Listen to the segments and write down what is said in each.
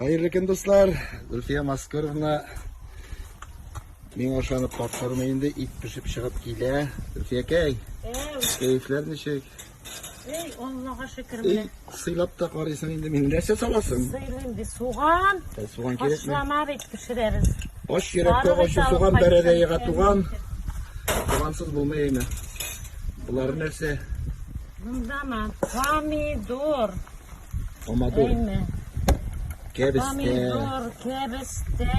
Хәерле көн, дуслар. Зөлфия Маскуровна миңа ышанып тапшырмый инде, ит пешеп чыгып килә. Зөлфиякәй, кәефләр ничек? Эй, Аллага шөкер менә. Эй, сыйлап та карыйсың инде мин. Нәрсә саласың? Сыйлыйм ди, суган. Ә, суган кирәкме? Ашлама бит пешерәбез. Ач йөрәккә ачы суган бәрәдә ега туган. Сугансыз булмый әйме. Болар нәрсә? Монда помидор. Помидор. Әйме. Кәбестә. Помидор, кәбестә.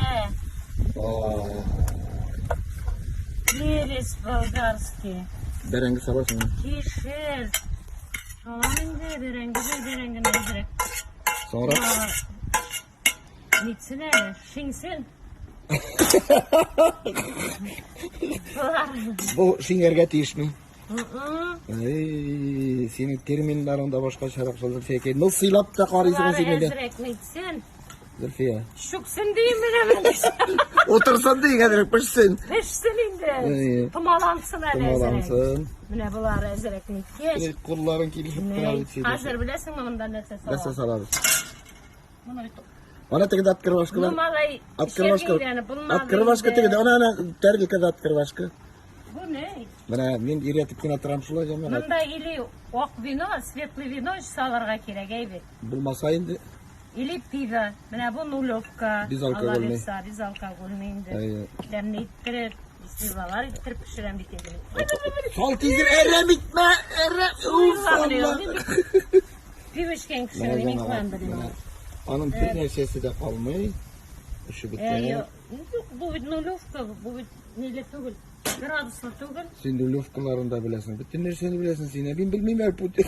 Перец болгарский. Бәрәңге саласыңмы? Кишер. Салам инде, бәрәңге дә бәрәңгене әзрәк. Соңрак. Нитсен әле, шиңсен. Бу шиңәргә тиешме? Эй, синең терминнарың да башкачарак шул, Зөлфиякәй. Ну, сыйлап та карыйсың син инде. Әзрәк нитсен. Зөлфия. Шүксен дим менә мин. Утырсын ди, әзрәк пешсен. Пешсен инде. Томалансын әле әзрәк. Томалансын. Менә болар әзрәк ниткәч. Кулларың килешеп тора бит синең. Хәзер беләсеңме монда нәрсә салабыз? Нәрсә салабыз? Моны бит Ана тегендә открывашкалар. Ну, малай, Открывашка. эчәргә булмады Открывашка инде. тегендә. Ана, ана, тәрелкәдә открывашка. Бу не? Менә мин өйрәтеп кенә торам шулай җәмәгать. Монда или ак вино, светлый вино салырга кирәк, әйбәт. Булмаса инде. Или пиво. Менә бу нулевка. Безалкогольный. Алла бирса, безалкогольный инде. Әйе. Тәмле иттереп, сливалар иттереп пешерәм бит инде. Сал тизрәк, әрәм итмә, әрәм. Уф, Алла. Пиво эчкән кеше, Менә мин җәмәгать, куям белмим. менә. Аның бер нәрсәсе дә калмый. Эше бетә. Әйе. Юк, бу бит нулевка, бу бит ниле түгел, градуслы түгел. Син нулевкаларын да беләсең. Бөтен нәрсәне беләсең син. Ә мин белмим әле путин.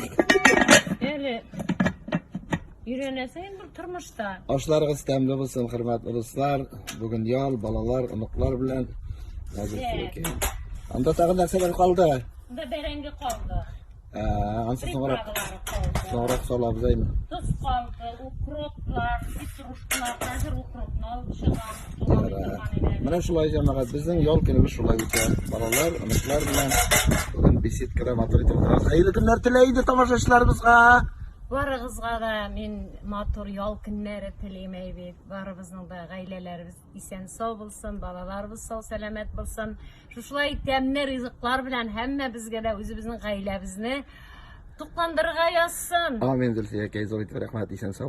Әле өйрәнәсең инде бу тормышта. Ашларыгыз тәмле булсын, хөрмәтле дуслар. Бүген ял, балалар, оныклар белән. Хәзер кирәк. Анда тагын нәрсәләр калды? Анда бәрәңге калды. Ә, ансы соңрак. Приправалары калды. Соңрак салабыз әйме. Тоз калды, укроплар, петрушкалар, хәзер укропны алып чыгам. Турап торган иде. Менә шулай җәмәгать, безнең ял көнебез шулай үтә. Балалар, оныклар белән бүген беседкада матур итеп утырабыз. Хәерле көннәр телә инде тамашачыларыбызга. Барыгызга да мин матур ял көннәре телим әйбит. Барыбызның да гаиләләребез исән-сау булсын, балаларыбыз сау-сәламәт булсын. Шушылай тәмле ризыклар белән һәммәбезгә дә үзебезнең гаиләбезне тукландырырга язсын. Амин, Зөлфия әкәй, зур итеп рәхмәт, исән-сау.